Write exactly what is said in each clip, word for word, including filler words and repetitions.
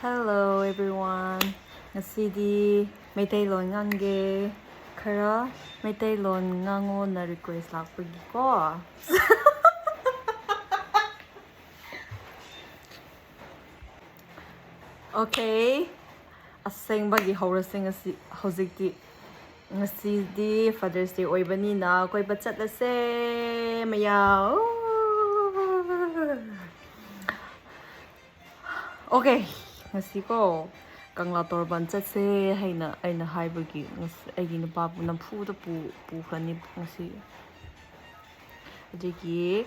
Hello everyone. ꯉꯁꯤꯗꯤ ꯃꯩꯇꯩꯂꯣꯟ ꯉꯥꯡꯒꯦ꯫ ꯈꯔ ꯃꯩꯇꯩꯂꯣꯟ ꯉꯥꯡꯉꯣꯅ request ꯂꯥꯛꯄꯒꯤꯀꯣ꯫ Okay. ꯑꯁꯦꯡꯕꯒꯤ ꯍꯧꯔꯁꯦ ꯉꯁꯤ꯫ ꯍꯧꯖꯤꯛꯇꯤ, ꯉꯁꯤꯗꯤ Father's Day ꯑꯣꯏꯕꯅꯤꯅ ꯀꯣꯏꯕ ꯆꯠꯂꯁꯦ ꯃꯌꯥꯝ꯫ Okay, ꯉꯁꯤꯀꯣ ꯀꯪꯂꯥ ꯇꯣꯔꯕꯥꯟ ꯆꯠꯁꯦ ꯍꯥꯏꯅ ꯑꯩꯅ ꯍꯥꯏꯕꯒꯤ ꯉꯁ-, ꯑꯩꯒꯤ ꯅꯨꯄꯥꯕꯨ ꯅꯝꯐꯨꯗ ꯄꯨ-, ꯄꯨꯈ꯭ꯔꯅꯤ ꯉꯁꯤ꯫ ꯑꯗꯨꯒꯤ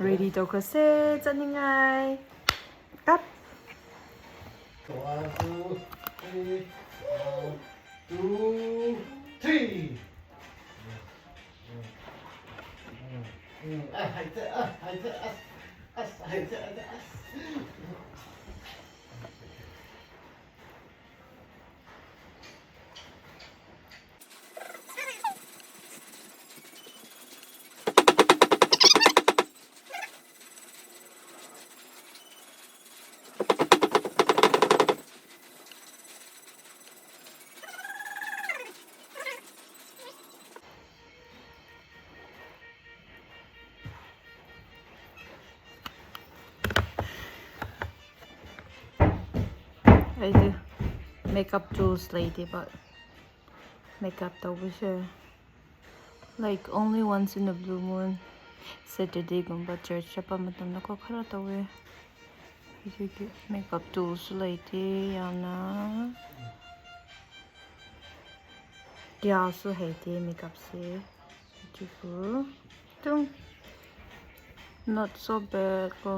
ready ꯇꯧꯈ꯭ꯔꯁꯦ ꯆꯠꯅꯤꯡꯉꯥꯏ꯫ Cut. So, one, two, three, one, two, three. ꯎꯝ, ꯎꯝ, ꯎꯝ, ꯎꯝ. ꯑ, ꯍꯥꯏꯖ-, ꯑ, ꯍꯥꯏꯖ-, ꯑꯁ, ꯑꯁ, ꯍꯥꯏꯖ-, ꯑꯁ꯫ ꯑꯩꯁꯦ makeup tools ꯂꯩꯇꯦꯕ꯫ Makeup ꯇꯧꯕꯁꯦ, like, only once in a blue moon, Saturdayꯒꯨꯝꯕ church ꯆꯠꯄ ꯃꯇꯝꯗꯀꯣ ꯈꯔ ꯇꯧꯋꯦ꯫ ꯑꯗꯨꯒꯤ makeup toolsꯁꯨ ꯂꯩꯇꯦ ꯌꯥꯝꯅ꯫ ꯀꯌꯥꯁꯨ ꯍꯩꯇꯦ makeupꯁꯦ꯫ ꯑꯗꯨꯕꯨ ꯑꯗꯨꯝ not so bad ꯀꯣ꯫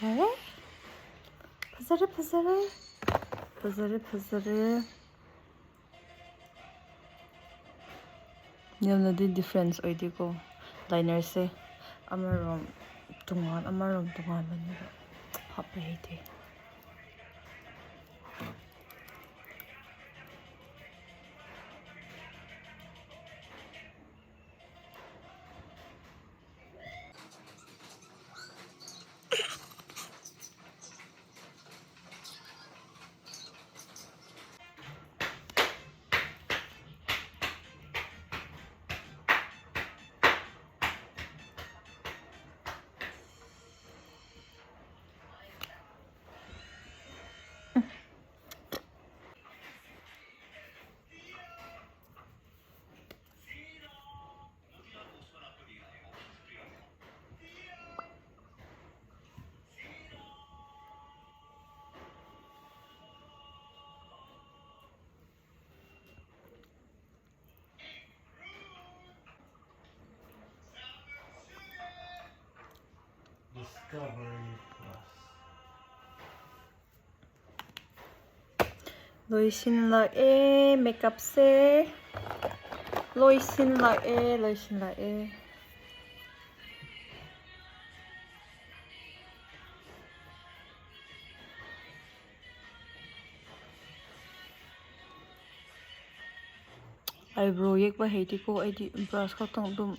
ꯐꯖꯔꯦ꯫ ꯐꯖꯔꯦ, ꯐꯖꯔꯦ꯫ ꯐꯖꯔꯦ, ꯐꯖꯔꯦ꯫ ꯌꯥꯝꯅꯗꯤ difference ꯑꯣꯏꯗꯦꯀꯣ, linerꯁꯦ꯫ ꯑꯃꯔꯣꯝ ꯇꯣꯉꯥꯟ, ꯑꯃꯔꯣꯝ ꯇꯣꯉꯥꯟꯕꯅꯦꯕ꯫ ꯍꯥꯞꯄ ꯍꯩꯇꯦ꯫ Discovery Plus. ꯂꯣꯏꯁꯤꯜꯂꯛꯑꯦ makeupꯁꯦ꯫ ꯂꯣꯏꯁꯤꯜꯂꯛꯑꯦ, ꯂꯣꯏꯁꯤꯜꯂꯛꯑꯦ꯫ Eyebrow ꯌꯦꯛꯄ ꯍꯩꯇꯦꯀꯣ ꯑꯩꯗꯤ, brush ꯈꯛꯇꯪ ꯑꯗꯨꯝ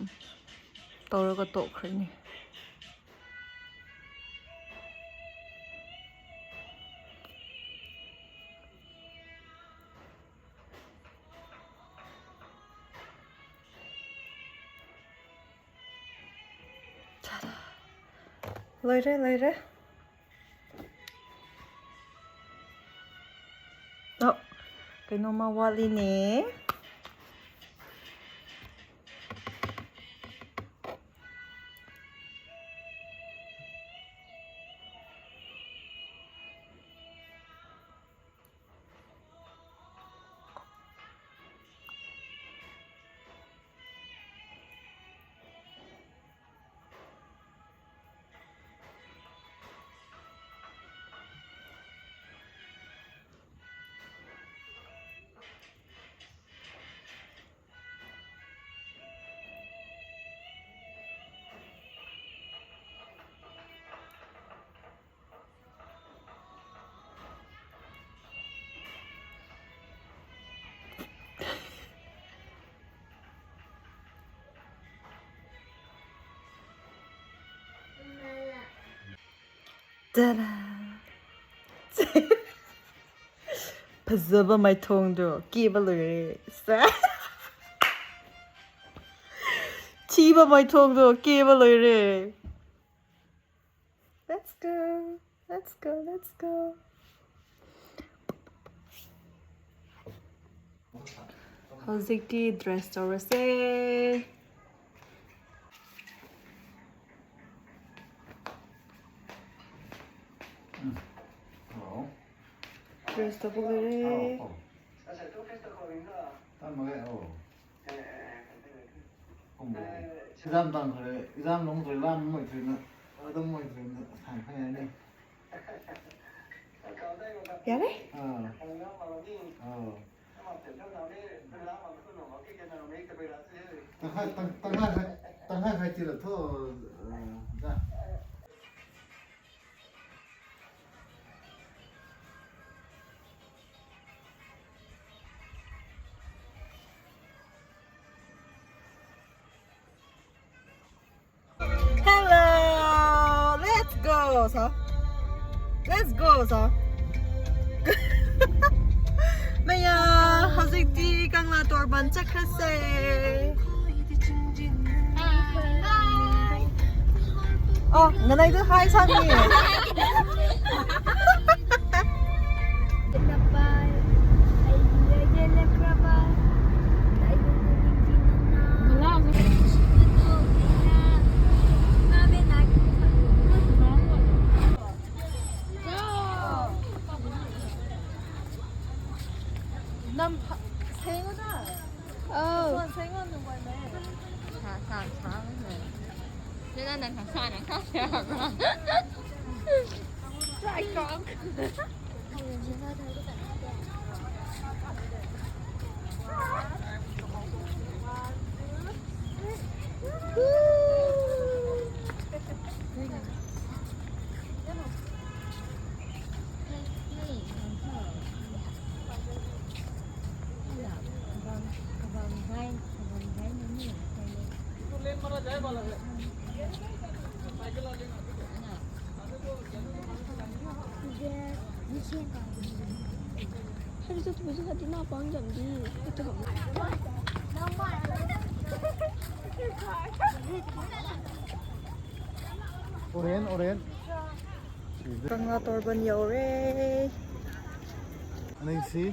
ꯇꯧꯔꯒ ꯇꯣꯛꯈ꯭ꯔꯅꯤ꯫ ꯂꯣꯏꯔꯦ, ꯂꯣꯏꯔꯦ꯫ ꯑꯣ, ꯀꯩꯅꯣꯝꯃ ꯋꯥꯠꯂꯤꯅꯦ꯫ ꯇꯔꯥ! ꯐꯖꯕ ꯃꯥꯏꯊꯣꯡꯗꯣ ꯀꯦꯕ ꯂꯣꯏꯔꯦ꯫ ꯁꯦ꯫ ꯊꯤꯕ ꯃꯥꯏꯊꯣꯡꯗꯣ ꯀꯦꯕ ꯂꯣꯏꯔꯦ꯫ Let's go, let's go, let's go. ꯍꯧꯖꯤꯛꯇꯤ dress ꯇꯧꯔꯁꯦ꯫ ꯎꯝ꯫ ꯍꯜꯂꯣ꯫ Dress ꯇꯧꯕ ꯂꯣꯏꯔꯦ꯫ ꯍꯥꯎ, ꯍꯥꯎ꯫ ꯇꯝꯃꯒꯦ, ꯑꯧ꯫ ꯈꯪꯗꯦ꯫ Exam ꯇꯥꯟꯊꯣꯔꯛꯑꯦ, exam ꯂꯣꯏꯔꯦ, ꯂꯥꯝꯕ ꯑꯣꯏꯗ꯭ꯔꯤꯅ, ꯑꯗꯨꯝ ꯑꯣꯏꯗ꯭ꯔꯤꯅ ꯁꯥꯏ ꯈꯔ ꯌꯥꯅꯤ꯫ ꯌꯥꯔꯦ? ꯑꯥ꯫ ꯑꯧ꯫ ꯇꯪꯈꯥꯏ, ꯇꯪ-, ꯇꯪꯈꯥꯏ ꯈꯔ, ꯇꯪꯈꯥꯏ ꯈꯔ ꯆꯤꯜꯂ ꯊꯣꯛꯑꯣ, ꯑ, ꯗꯥ꯫ Hello, let's go, sir. Let's go, sir. ꯃꯌꯥ, ꯍꯧꯖꯤꯛꯇꯤ ꯀꯪꯂꯥ ꯇꯣꯔꯕꯥꯟ ꯆꯠꯈ꯭ꯔꯁꯦ꯫ ꯑꯣ, ꯉꯅꯩꯗꯨ hi ꯁꯥꯅꯤ꯫ ꯅꯝ ꯐ-, ꯁꯦꯡꯉꯨꯗ꯫ ꯑꯧ꯫ ꯐꯣꯟ ꯁꯦꯡꯉꯣ ꯅꯨꯡꯉꯥꯏꯃꯦ꯫ ꯁꯥ-, ꯁꯥ-, ꯁꯥꯕꯅꯦ꯫ ꯅꯪ ꯅꯁꯥꯅ ꯈꯪꯗꯦ ꯍꯥꯏꯕ꯭ꯔꯥ? Try ꯀꯥꯎ꯫ ꯍꯥꯏꯗꯤ ꯆꯠꯇꯕꯁꯨ ꯈꯔꯗꯤ ꯏꯅꯥꯎꯄꯥ ꯑꯃ ꯆꯝꯗꯤ ꯆꯠꯇꯕ ꯑꯃ꯫ ꯑꯣꯔꯦꯟ ꯑꯣꯔꯦꯟ꯫ ꯀꯪꯂꯥ ꯇꯣꯔꯕꯟ ꯌꯧꯔꯦ꯫ ꯑꯅꯤꯁꯤ꯫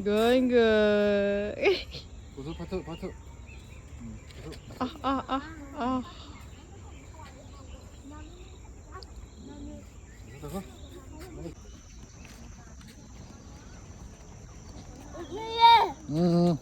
Going good. ꯎꯊꯨ, ꯐꯠꯊꯨ, ꯐꯠꯊꯨ꯫ ꯎꯝ, ꯐꯠꯊꯨ꯫ ꯑꯥ, ꯑꯥ, ꯑꯥ, ꯑꯥ꯫ ꯎꯊꯨ, ꯐꯠꯊꯨ꯫ ꯎꯝ꯫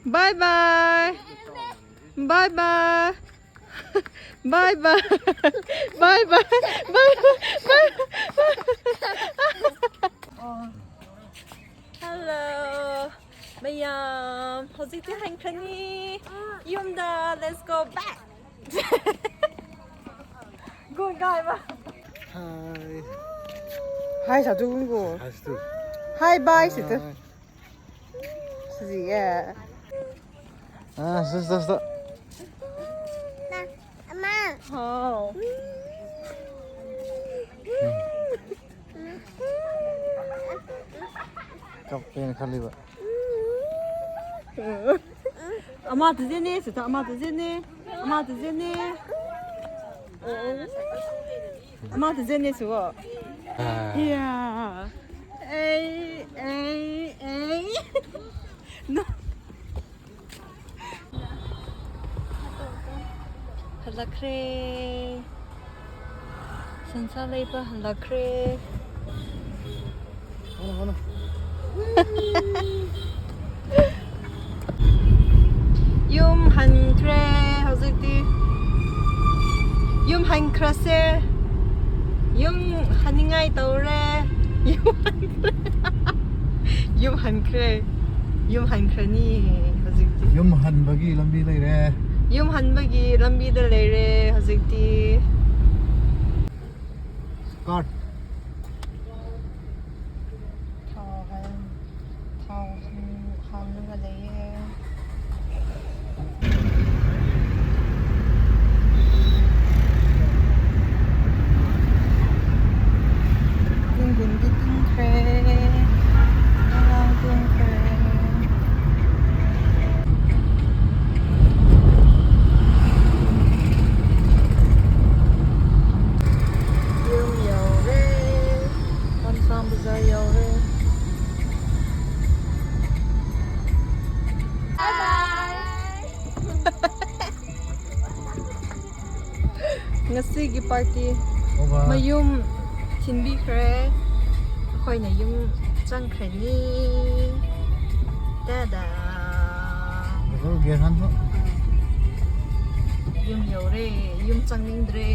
Bye bye. Bye bye. Bye bye. Bye bye. Bye bye. Bye bye. Hello. ꯃꯌꯥꯝ, ꯍꯧꯖꯤꯛꯇꯤ ꯍꯟꯈ꯭ꯔꯅꯤ ꯌꯨꯝꯗ꯫ Let's go back. Good guy ꯕ꯫ Hi. Hi ꯁꯥꯗꯨ ꯀꯨꯡꯒꯣ꯫ Hi ꯁꯥꯗꯨ꯫ Hi bye ꯁꯤꯗ꯫ Hi. ꯁꯤꯁꯤꯒꯦ꯫ ꯑꯥ, ꯁꯤ, ꯁꯤ, ꯁꯤ꯫ ꯑꯃ꯫ ꯍꯥꯎ꯫ ꯀꯞꯄꯦꯅ ꯈꯜꯂꯤꯕ꯫ ꯑꯃ ꯇꯨꯖꯦꯅꯦ ꯁꯤꯗ ꯑꯃ ꯇꯨꯖꯦꯅꯦ꯫ ꯑꯃ ꯇꯨꯖꯦꯅꯦ꯫ ꯑꯃ ꯇꯨꯖꯦꯅꯦ ꯁꯨꯒꯣ꯫ ꯏꯌꯥ꯫ ꯑꯩ ꯑꯩ ꯑꯩ꯫ ꯍꯜꯂꯛꯈ꯭ꯔꯦ꯫ ꯁꯟꯁꯥ ꯂꯩꯕ ꯍꯜꯂꯛꯈ꯭ꯔꯦ꯫ ꯌꯨꯝ ꯍꯟꯈ꯭ꯔꯦ ꯍꯧꯖꯤꯛꯇꯤ꯫ ꯌꯨꯝ ꯍꯟꯈ꯭ꯔꯁꯦ꯫ ꯌꯨꯝ ꯍꯟꯅꯤꯡꯉꯥꯏ ꯇꯧꯔꯦ꯫ ꯌꯨꯝ ꯍꯟꯈ꯭ꯔꯦ꯫ ꯌꯨꯝ ꯍꯟꯈ꯭ꯔꯦ꯫ ꯌꯨꯝ ꯍꯟꯈ꯭ꯔꯅꯤ ꯍꯧꯖꯤꯛꯇꯤ꯫ ꯌꯨꯝ ꯍꯟꯕꯒꯤ ꯂꯝꯕꯤ ꯂꯩꯔꯦ꯫ ꯌꯨꯝ ꯍꯟꯕꯒꯤ ꯂꯝꯕꯤꯗ ꯂꯩꯔꯦ ꯍꯧꯖꯤꯛꯇꯤ꯫ Start꯫ ꯊꯥꯎ ꯍꯥꯟ-, ꯊꯥꯎ ꯍꯥꯟ-, ꯍꯥꯜꯂꯒ ꯂꯩꯌꯦ꯫ ꯒꯨꯟꯒꯨꯟꯗꯤ ꯇꯨꯝꯈ꯭ꯔꯦ꯫ ꯑꯉꯥꯡ ꯇꯨꯝꯈ꯭ꯔꯦ꯫ ꯄꯥꯔꯇꯤ ꯑꯣ ꯚꯥꯏ꯫ ꯃꯌꯨꯝ ꯊꯤꯟꯕꯤꯈ꯭ꯔꯦ꯫ ꯑꯩꯈꯣꯏꯅ ꯌꯨꯝ ꯆꯪꯈ꯭ꯔꯅꯤ꯫ ꯇꯥꯗꯥ! Double get ꯍꯥꯟꯊꯣꯛ꯫ ꯌꯨꯝ ꯌꯧꯔꯦ꯫ ꯌꯨꯝ ꯆꯪꯅꯤꯡꯗ꯭ꯔꯦ꯫